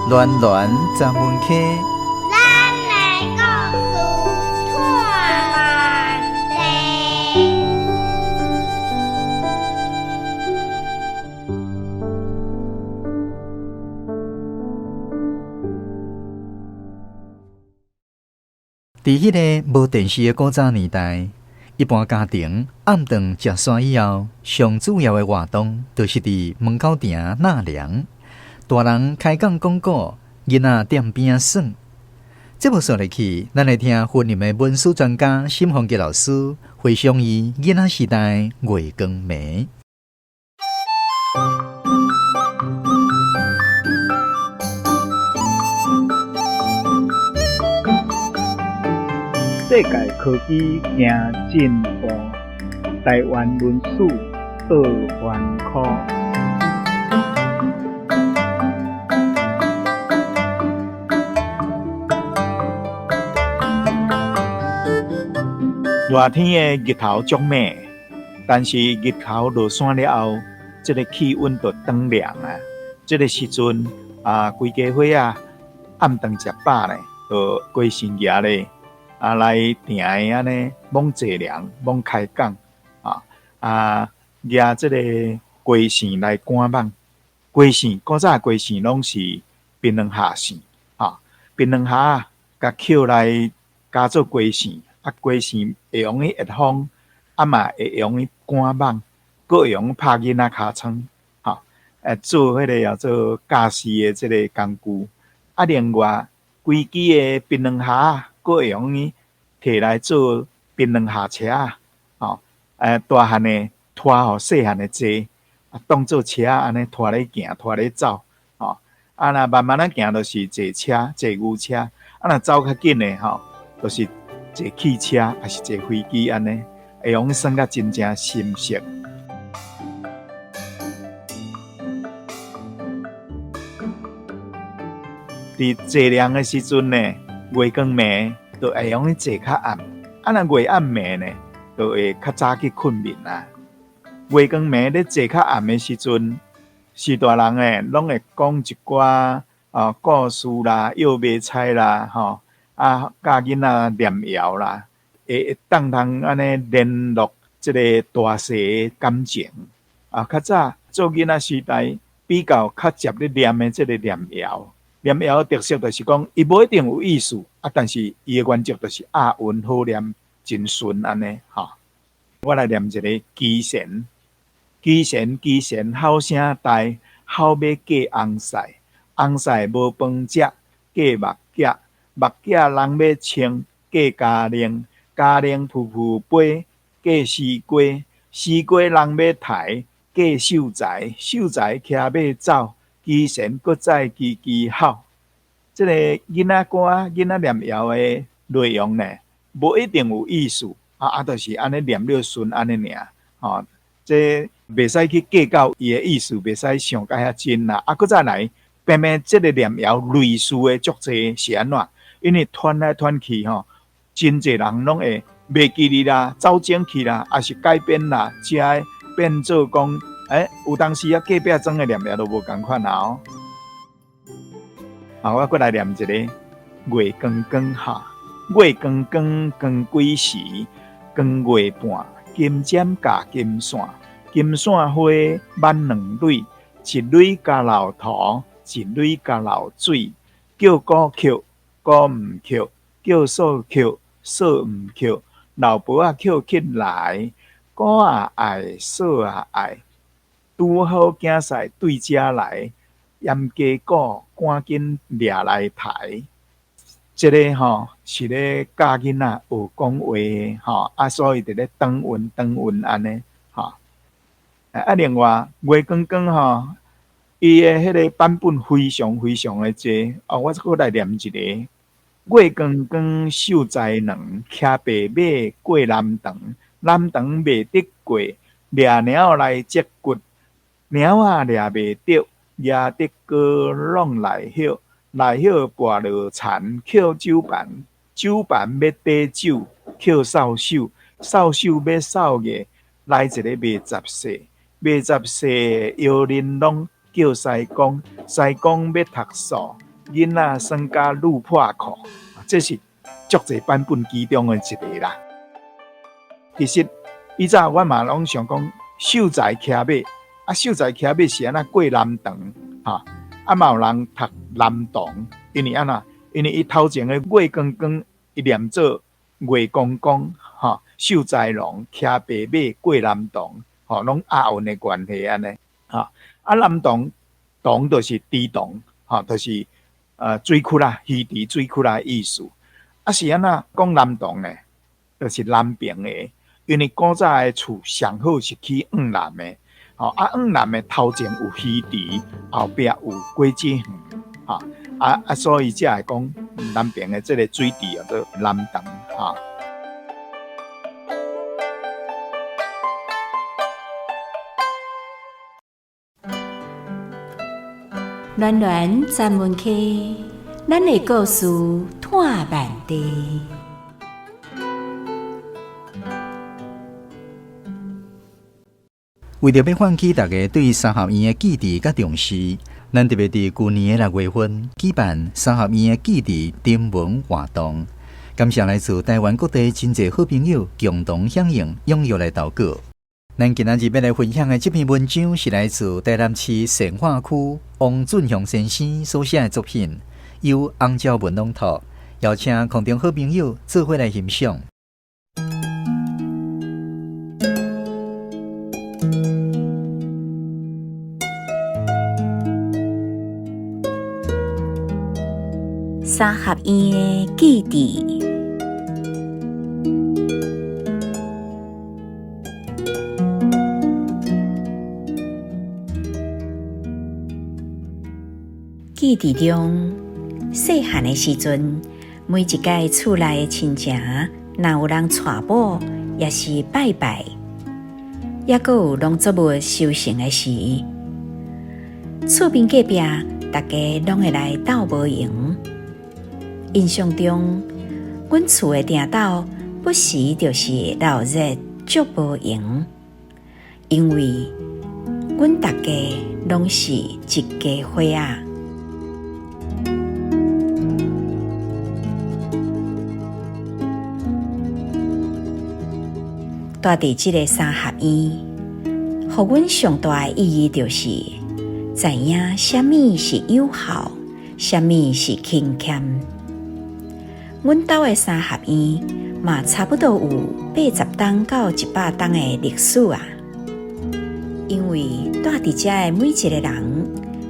暖暖十分溪，咱的故事拖慢地。佇彼个無電視的古早年代，一般家庭暗頓食煞以後，上主要的活動就是佇門口埕納涼。大人開講講古，囡仔踮邊仔耍。節目煞落去，咱來聽雲林的文史專家沈鳳杰老師回想伊囡仔時代月光暝。世界科技行進步，台灣文史倒翻箍。熱天的日頭足猛，但是日頭落山了後，這个氣溫就轉涼啊。這个時陣啊，規家伙仔暗頓食飽咧，就規身蜈咧啊來埕的按呢，罔坐涼，罔開講啊啊，蜈這个雞線來趕蠓。雞線古早雞線攏是檳榔葉線啊，檳榔葉共抾來加做雞線。啊，雞線會用去壓風，啊嘛會用去趕蠓，閣會用拍囡仔尻瘡，吼，做彼个叫做教士的這个工具。啊，另外規支的檳榔葉閣會用去提來做檳榔葉車仔，吼，大漢的拖予細漢的坐，啊，當做車仔按呢拖咧行，拖咧走，吼，啊，若慢慢仔行，就是坐車，坐牛車，啊，若走較緊的吼，就是。坐汽車抑是坐飛機按呢，會用算甲真正心熟。佇坐涼的時陣呢，月光暝就會用坐較暗。啊，若月暗暝呢，就會較早去睏眠啊。月光暝咧坐較暗的時陣，序大人呢攏會講一寡啊故事啦、藥馬菜啦，吼。啊，教囡仔念谣啦，會當通按呢聯絡這个大細的感情。啊，較早做囡仔時代比較較捷咧念的這个念谣，念谣的特色就是講，伊無一定有意思，啊，但是伊的原則就是押韻好念，真順按呢，吼。我來念一个基神，基神基神吼聲大，吼欲過紅賽，紅賽無飯食，過目鏡。目鏡人欲穿，過嘉陵，嘉陵噗噗飛，過西瓜，西瓜人欲刣，過秀才，秀才騎馬走，基神閣再吱吱吼。這个囡仔歌、囡仔念谣的內容呢，無一定有意思，啊啊，就是按呢念了順按呢爾，吼，這袂使去計較伊的意思，袂使想甲遐真啦。啊，閣再來，偏偏這个念謠類似的足濟是按怎？因為傳來傳去吼，真濟人攏會袂記得啦，走精去啦，抑是改編啦，才會變做講，欸，有當時啊，隔壁莊的念謠都無仝款啊哦。啊，我閣來念一个月光光哈，月光光光幾時？光月半，金針佮金線，金線花挽兩蕊，一蕊加老土，一蕊加老水，叫鼓抾。鼓毋抾，叫嫂抾，嫂毋抾，老婆仔抾起來，鼓也愛，嫂也愛，拄好囝婿對遮來，閹雞鼓趕緊掠來刣。這个吼是咧教囡仔學講話的吼，啊，所以佇咧轉韻轉韻按呢吼。啊，另外月光光吼。伊的彼个版本非常非常的濟，哦，我閣來念一个。月光光秀才郎，騎白馬過南塘，南塘袂得過，掠猫來脊骨，猫仔掠袂著，夯竹篙挵內葉，內葉跋落田，抾酒盤，酒盤欲綴酒，抾掃帚，掃帚欲掃月，來一个賣雜細，賣雜細搖玲瑯。叫師公，師公欲讀數，囡仔耍甲愈破裤，这是足济版本其中的一个啦。其实以早我嘛攏想讲，秀才骑马，啊，秀才骑马是按怎过南塘？哈，啊嘛有人读南塘，因为按怎？因为伊头前的月光光，伊念做月公公，哈，秀才郎骑白马过南塘，吼，攏押韵的关系按呢，哈，啊南塘塘就是池塘，吼，就是水窟啦，鱼池水窟啦的意思。啊是按怎讲南塘呢？就是南爿的，因为古早的厝上好是起向南的，吼，啊向南的头前有鱼池，后壁有果子园，哈，啊，所以才会讲南爿的这个水池叫做南塘，哈。暖暖专门区，咱的故事湠万地。为著欲唤起大家对三合院的记忆佮重视，咱特别伫旧年的6月份举办三合院的记忆征文活动。感谢来自台湾各地真济好朋友共同响应，踊跃来投稿。咱今仔日欲来分享的这篇文章是来自台南市善化区王俊雄先生所写的作品，由洪昭文朗读，邀请空中好朋友做伙来欣赏。三合院的记忆。记忆中，细汉的时阵，每一届厝内的亲情，若有人娶某，也是拜拜，抑阁有农作物收成的时，厝边隔壁大家拢会来斗无闲。印象中，阮厝的埕斗不时就是闹热足无闲，因为阮大家拢是一家伙仔。住伫这个三合院，予阮上大的意义就是知影啥物是友好，啥物是亲谦。阮兜的三合院嘛，差不多有80冬到100冬的历史啊。因为住伫遮的每一个人，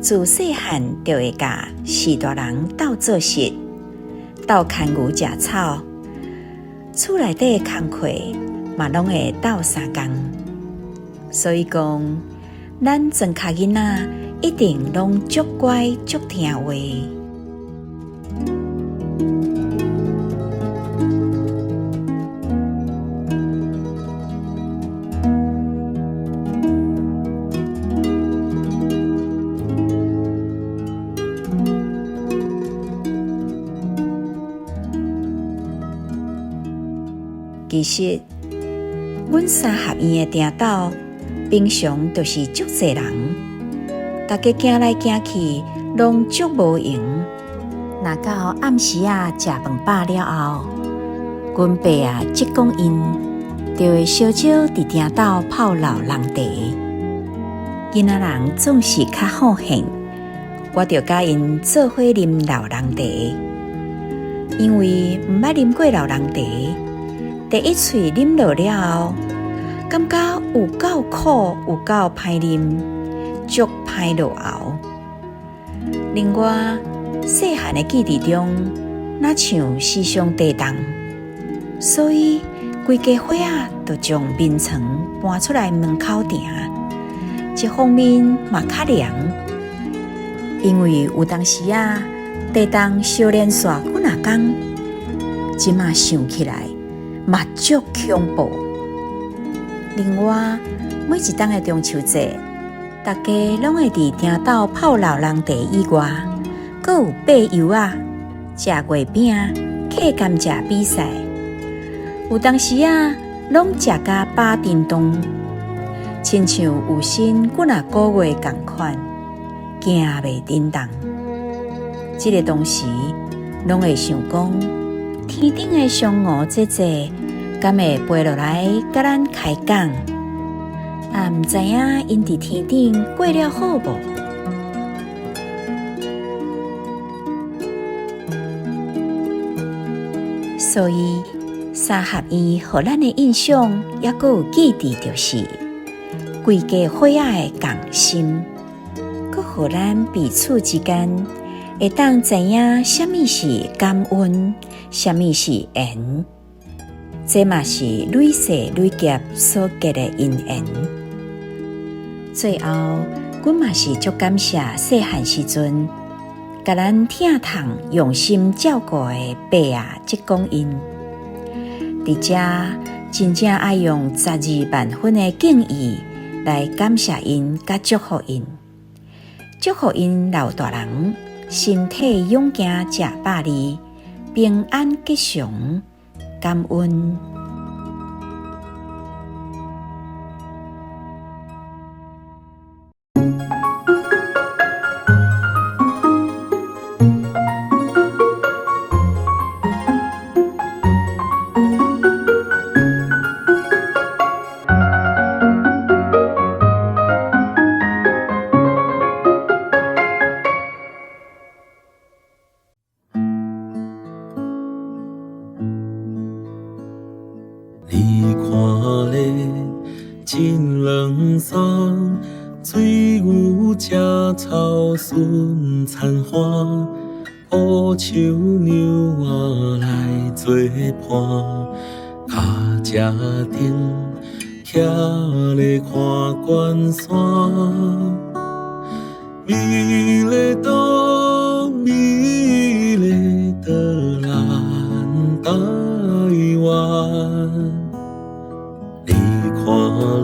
自细汉就会佮序大人斗做事，斗牵牛食草，厝内底的工课嘛拢会斗相共。所以讲，咱庄跤囡仔一定拢足乖足听话。其实，阮三合院的埕斗平常就是足济人，大家行来行去拢足无闲。若到暗时仔食饭饱了后，阮爸啊、叔公𪜶就会小少伫埕斗泡老人茶。囡仔人总是较好胜，我就佮𪜶做伙啉老人茶，因为毋捌啉过老人茶。第一喙啉落了后，感觉有够苦，有够歹啉，足歹落喉。另外，细汉的记忆中，若像时常地动，所以规家伙仔就将眠床搬出来门口埕。一方面嘛较凉，因为有当时仔地动相连续几若工，这马想起来嘛足恐怖。另外，每一冬的中秋节，大家拢会伫埕斗泡老人茶以外，阁有爬油仔、食月饼、客甘蔗比赛。有当时仔拢食甲饱叮当，亲像有新几若个月仝款，行袂振动。這个當時，攏會想講，天頂的嫦娥姐姐，敢會飛落來佮咱開講？啊，毋知影𪜶佇天頂過了好無？所以，三合院予咱的印象，猶閣有記佇，就是規家伙仔的仝心，閣予咱彼此之間會當知影啥物是感恩，啥物是緣。這嘛是累世累劫所結的因緣。最後，阮嘛是足感謝細漢時陣，共咱疼痛用心照顧的伯仔叔公𪜶，佇遮真正愛用十二萬分的敬意來感謝𪜶，佮祝福𪜶，祝福𪜶老大人身體勇健，食百二，平安吉祥，感恩。你看咧，真冷爽，水牛食草顺田花，乌秋娘仔来做伴，跤车顶徛咧看关山，美丽岛，美丽的咱台湾。你看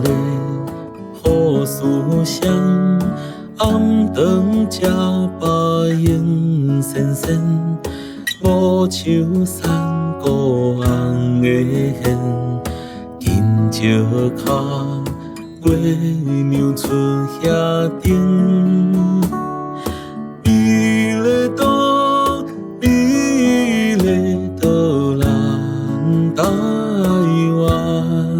咧，好思想，暗顿食饱闲仙仙，无树山谷红的线，金石跤，月娘出遐顶。美丽岛，美丽的咱台湾。